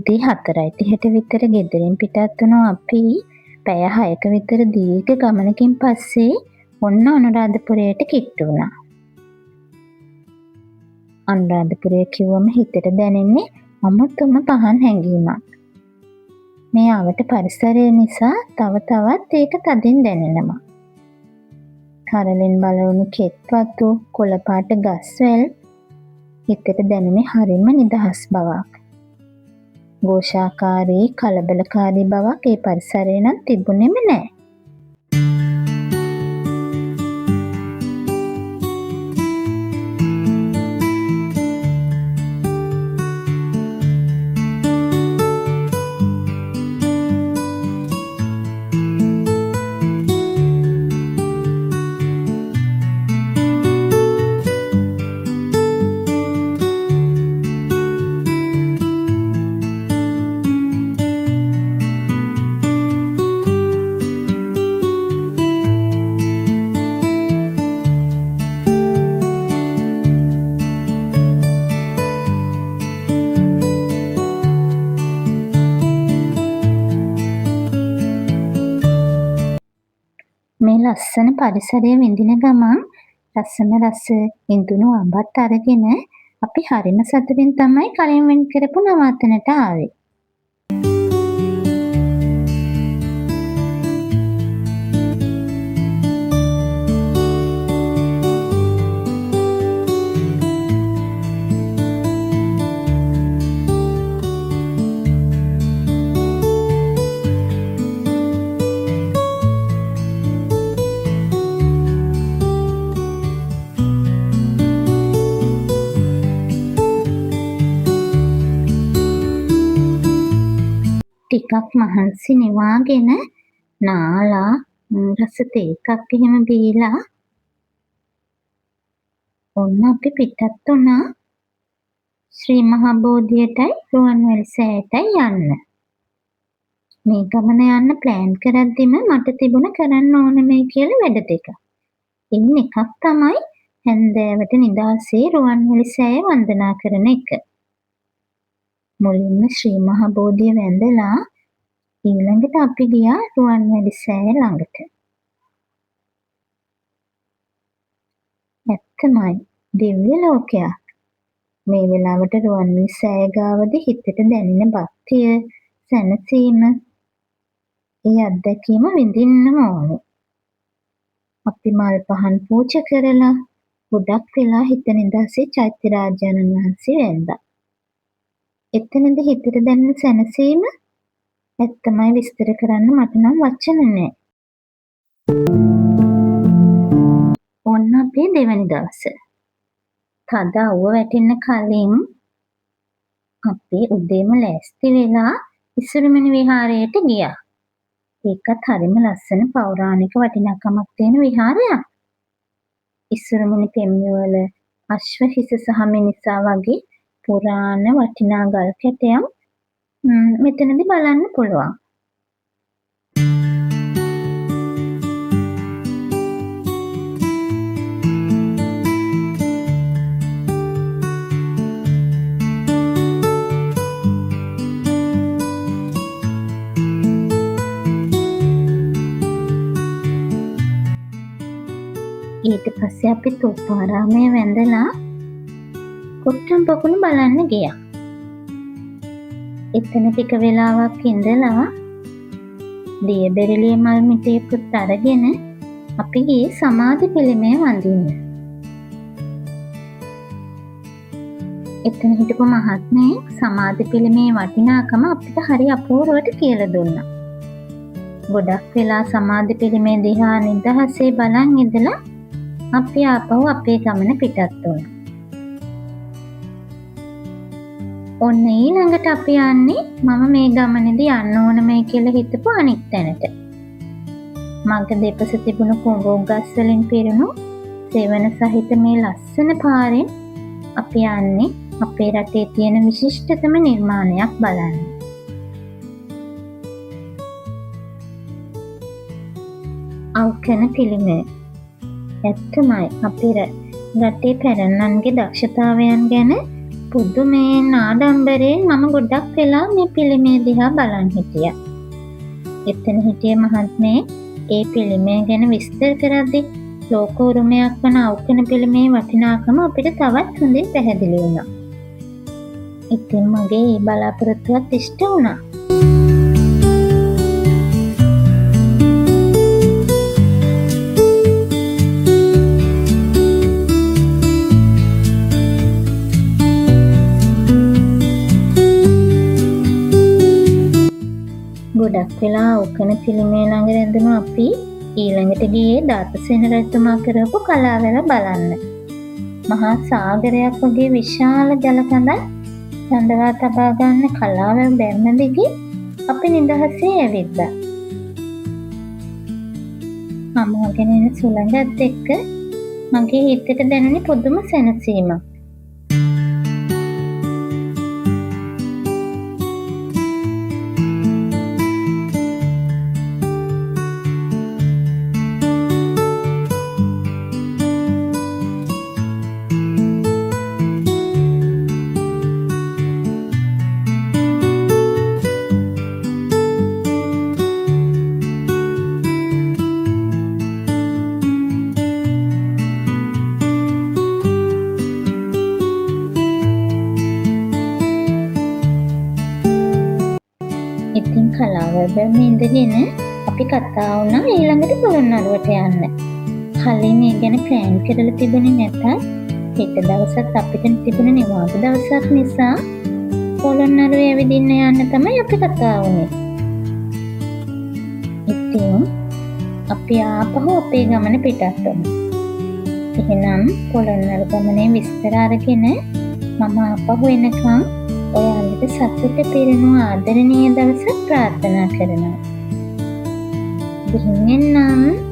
උදේ 4:30ට විතර ගෙදරින් පිටත් වුණු අපි පැය 6ක විතර දීර්ඝ ගමනකින් පස්සේ ඔන්න අනුරාධපුරයට කිට්ටු වුණා. අනුරාධපුරය කිව්වම හිතට දැනෙන්නේ අමුතුම පහන් හැඟීමක්. මේ අවට පරිසරය නිසා තව තවත් ඒක තදින් දැනෙනවා. කරලෙන් බලවුණු කෙත්වතු, කොළපාට ගස්වැල් හිතට දැනෙන්නේ හරිම නිදහස් බවක්. ഘോഷාකාරී කලබලකාරී බවක් ඒ පරිසරේ නම් තිබුණෙම නෑ. මේ ලස්සන පරිසරය විඳින ගමන් රසම රස ඉඳුණු අඹත් අරගෙන අපි හරිම සතුටින් තමයි කලින් වෙන් කරපු නවාතනට ආවේ. ටිකක් මහන්සි නිවාගෙන නාලා රස තේ එකක් එහෙම බීලා ඔන්න අපි පිටත් වුණා ශ්‍රී මහා බෝධියටයි රුවන්වැලි සෑයටයි යන්න. මේ ගමන යන්න ප්ලෑන් කරද්දිම මට තිබුණ කරන්න ඕන මේ කියලා වැඩ දෙකක්. ඉන් එකක් තමයි හැන්දෑවට නිදහසේ රුවන්වැලි සෑය වන්දනා කරන එක. මුලින්ම ශ්‍රී මහා බෝධිය වැඳලා ඊළඟට අපි ගියා රුවන්වැලි සෑය ළඟට. ඇත්තමයි දිව්‍ය ලෝකයක්. මේ වෙලාවට රුවන්වැලි සෑය ගාවදී හිතට දැනෙන භක්තිය, සැනසීම, ඒ අත්දැකීම විඳින්නම ඕනේ. අපි මල් පහන් පූජා කරලා ගොඩක් වෙලා හිත නිදහසේ චෛත්‍ය රාජානන් වහන්සේ වැඳා. එතනදි හිතට දැනෙන සැනසීම ඇත්තමයි විස්තර කරන්න මට නම් වචන නෑ. ඔන්න අපේ දෙවැනි දවස. තද අවුව වැටෙන්න කලින් අපි උදේම ලෑස්ති වෙලා ඉසුරුමුණි විහාරයට ගියා. ඒකත් හරිම ලස්සන පෞරාණික වටිනාකමක් තියෙන විහාරයක්. ඉසුරුමුණි පෙම්වල අශ්ව හිස සහ මිනිසා වගේ පුරාණ වටිනා ගල් කැටයම් මෙතනදි බලන්න පුළුවන්. ඊට පස්සේ අපි තෝපාරාමය වැඳලා කොට්ටම් පොකුණු බලන්න ගියා. එතන ටික වෙලාවක් ඉඳලා දියබෙරළිය මල් මිටියකුත් අරගෙන අපි ගියේ සමාධි පිළිමය වඳින්න. එතන හිටපු මහත්මයෙක් සමාධි පිළිමේ වටිනාකම අපිට හරි අපූර්වට කියලා දුන්නා. ගොඩක් වෙලා සමාධි පිළිමේ දිහා නිදහසේ බලන් ඉඳලා අපි ආපහු අපේ ගමන පිටත් වුණා. ඔන්න ඊළඟට අපි යන්නේ මම මේ ගමනේදී යන්න ඕන මේ කියලා හිතපු අනිත් තැනට. මග දෙපස තිබුණු කුඹුරු ගස් වලින් පිරුණු සෙවණ සහිත මේ ලස්සන පාරෙන් අපි යන්නේ අපේ රටේ තියෙන විශිෂ්ටතම නිර්මාණයක් බලන්න. අවකන පිළිමය. ඇත්තමයි අපේ රටේ පැරණන්ගේ දක්ෂතාවයන් ගැන පුදුමයෙන් ආඩම්බරයෙන් මම ගොඩක් වෙලා මේ පිළිමේ දිහා බලන් හිටියා. එතන හිටිය මහත්මේ ඒ පිළිමය ගැන විස්තර කරද්දී ලෝක උරුමයක් වන අවකන පිළිමේ වටිනාකම අපිට තවත් හොඳින් පැහැදිලි වුණා. ඉතින් මගේ ඒ බලාපොරොත්තුවත් ඉෂ්ට වුණා. ගොඩක් වෙලා අවකන පිළිමේ ළඟ රැඳුණු අපි ඊළඟට ගියේ ධාතුසේන රජතුමා කරපු කලාවැව බලන්න. මහා සාගරයක් වගේ විශාල ජල කඳක් රඳවා තබා ගන්න කලාවැව බැම්ම දිගේ අපි නිදහසේ ඇවිද්දා. හමුවගෙන එන සුළඟත් එක්ක මගේ හිතට දැනුනේ පුදුම සැනසීමක්. ඉතින් කලාවැව ඉඳගෙන අපි කතා වුණා ඊළඟට පොළොන්නරුවට යන්න. කලින් ඒ ගැන ප්ලෑන් කරලා තිබුණේ නැතත් හෙට දවසත් අපිට තිබුණ නිවාඩු දවසක් නිසා පොළොන්නරුවේ ඇවිදින්න යන්න තමයි අපි කතා වුණේ. ඉතින් අපි ආපහු අපේ ගමන පිටත් වුණා. එහෙනම් පොළොන්නරු ගමනේ විස්තර අරගෙන මම ආපහු එනකන් ඔයාලට සතුට පිරුණු ආදරණීය දවසක් ප්‍රාර්ථනා කරනවා. ගිහින් එන්නම්.